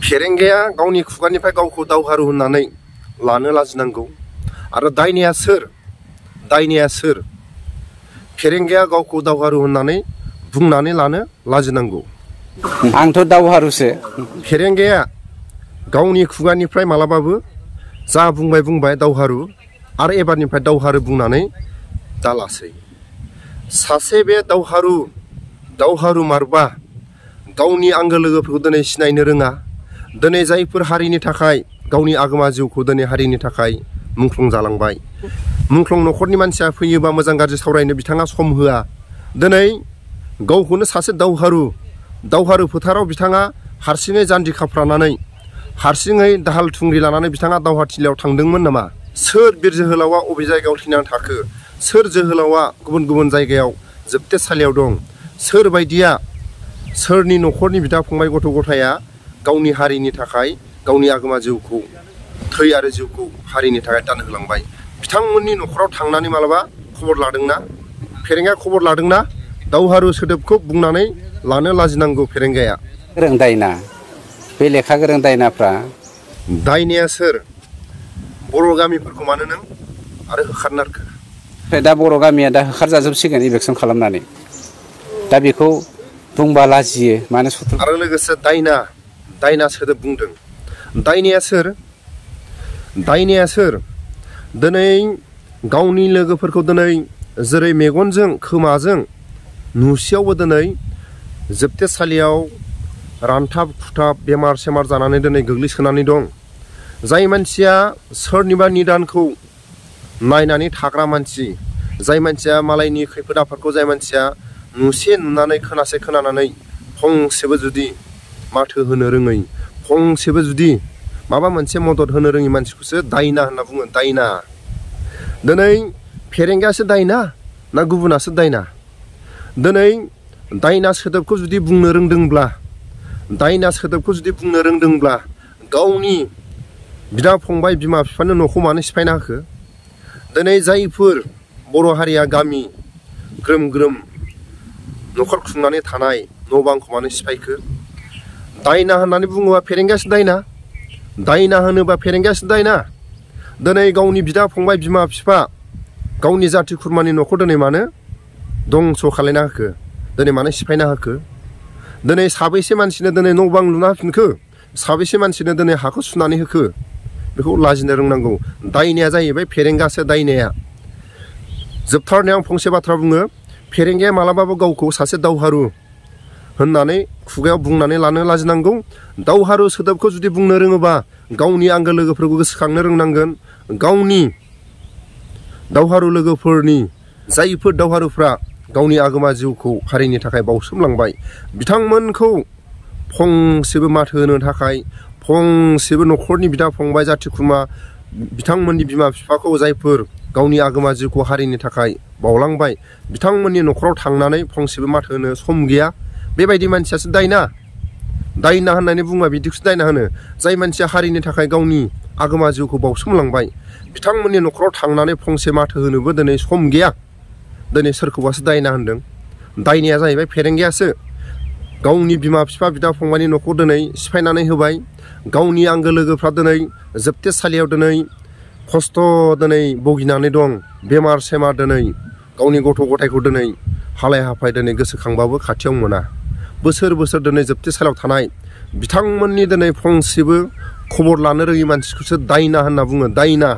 फेरेंगाया गावनि खुगानिफ्राय गावखौ दावहारु होननानै लानो लाजिनांगौ आरो दायनाया सोर फेरेंगाया गावखौ दावहारु होननानै बुंनानै लानो लाजिनांगौ। आंथ' दावहारुसो। फेरेंगाया गावनि खुगानिफ्राय मालाबाबो जा बुंबाय दावहारु आरो एबारनिफ्राय दावहारु बुंनानै दालासै। सासे बे दावहारु मारबा गावनि आंगो लोगोफोरखौ दिनै सिनायनो रोङा। दिनै जायफोर हारिनि थाखाय गावनि आगोमा जिउखौ दिनै हारिनि थाखाय मुंख्लं जालांबाय। मुंख्लं न'खरनि मानसिया फैयोबा मोजां गाज्रि सावरायनो बिथाङा सम होआ। दिनै गावखौनो सासे दावहारु फोथाराव बिथाङा हारसिङै जान्जि खाफ्रानानै हारसिङै दाहाल थुंग्रि लानानै बिथाङा दावहाथिलियाव थांदोंमोन नामा? सोर बिर जोहोलावा अबे जायगायाव थैनानै थाखो? सोर जोहोलावा गुबुन जायगायाव जोबथेसालियाव दं? सोर बायदिया सोरनि न'खरनि बिदा फंबाय गथ' गथाया गावनि हारिनि थाखाय गावनि आगोमा जिउखौ थै आरो जिउखौ हारिनि थाखाय दान होलांबाय? बिथांमोननि न'खराव थांनानै मालाबा खबर लादोंना? फेरेंगाया खबर लादोंना? दावहारु सोदोबखौ बुंनानै लानो लाजिनांगौ फेरेंगाया। गोरों दायना, बे लेखा गोरों दायनाफ्रा। दायनाया सोर? बर' गामिफोरखौ मानो नों आरो होखारनारखो? ओमफ्राय दा बर' गामिया दा होखारजाजोबसिगोन इलेक्सन खालामनानै। दा बेखौ बुंबा लाजियो मानो सुथुर। आरो लोगोसे दायना सोदोब बुंदों। दायनाया सोर? दिनै गावनि लोगोफोरखौ दिनै जेरै मेगनजों खोमाजों नुसेयावबो दिनै जोबथेसालियाव रानथाब खुथाब बेमार सेमार जानानै दिनै गोग्लैसोनानै दं। जाय मानसिया सोरनिबा निदानखौ नायनानै थाग्रा मानसि, जाय मानसिया मालायनि खैफोद आफोदखौ जाय मानसिया नुनानै खोनानानै फंसेबो जुदि माथो होनो रोङै, फंसेबो जुदि माबा मोनसे मदद होनो रोङि मानसिखौसो दायना होनना बुङो। दायना। दिनै फेरेंगायासो दायना ना गुबुनासो दायना? दिनै दायना सोदोबखौ जुदि बुंनो रोंदोंब्ला गावनि बिदा फंबाय बिमा बिफानो न'खौ मानो सिफायना होखो? दिनै जायफोर बर' हारिया गामि ग्रोम न'खर खुंनानै थानाय न' बांखौ मानो सिफायखो? दायना होननानै बुङोबा फेरेंगायासो दायना। दायना होनोबा फेरेंगायासो दायना। दिनै गावनि बिदा फंबाय बिमा बिफा गावनि जाथि खुरमानि न'खौ दिनै मानो दंस' खालायना होखो? दिनै मानो सिफायना होखो? दिनै साबैसे मानसिनो दिनै न' बां लुना होफिनखो? साबैसे मानसिनो दिनै हाखौ सुनानै होखो? बेखौ लाजिनो रोंनांगौ। दायनाया जाहैबाय फेरेंगासो दायनाया। जोबथारनायाव आं फंसे बाथ्रा बुङो। फेरेंगाया मालाबाबो गावखौ सासे दावहारु होननानै खुगायाव बुंनानै लानो लाजिनांगौ। दावहारु सोदोबखौ जुदि बुंनो रोङोबा गावनि आंगो लोगोफोरखौ गोसोखांनो रोंनांगोन। गावनि दावहारु लोगोफोरनि जायफोर दावहारुफ्रा गावनि आगोमा जिउखौ हारिनि थाखाय बाउसोमलांबाय, बिथांमोनखौ फंसेबो माथो होनो थाखाय, फंसेबो न'खरनि बिदा फंबाय जाथि खुरमा बिथांमोननि बिमा बिफाखौ जायफोर गावनि आगोमा जिउखौ हारिनि थाखाय बावलांबाय, बिथांमोननि न'खराव थांनानै फंसेबो माथो होनो सम गैया। बेबायदि मानसियासो दायना होननानै बुङोबा बिदिखौसो दायना होनो। जाय मानसिया हारिनि थाखाय गावनि आगोमा जिउखौ बाउसोमलांबाय, बिथांमोननि न'खराव थांनानै फंसे माथो होनोबो दिनै सम गैया। दिनै सोरखौबासो दायना होनदों। दायनाया जाहैबाय फेरेंगायासो। गावनि बिमा बिफा बिदा फंबायनि न'खौ दिनै सिफायनानै होबाय। गावनि आंगो लोगोफ्रा दिनै जोबथेसालियाव दिनै खस्थ' दिनै भुगिनानै दं। बेमार सेमार दिनै गावनि गथ' गथायखौ दिनै हालाय हाफाय दिनै गोसोखांबाबो खाथियाव मोना। बोसोर दिनै जोबथेसालियाव थानाय बिथांमोननि दिनै फंसेबो खबर लानो रोङि मानसिखौसो दायना होनना बुङो। दायना।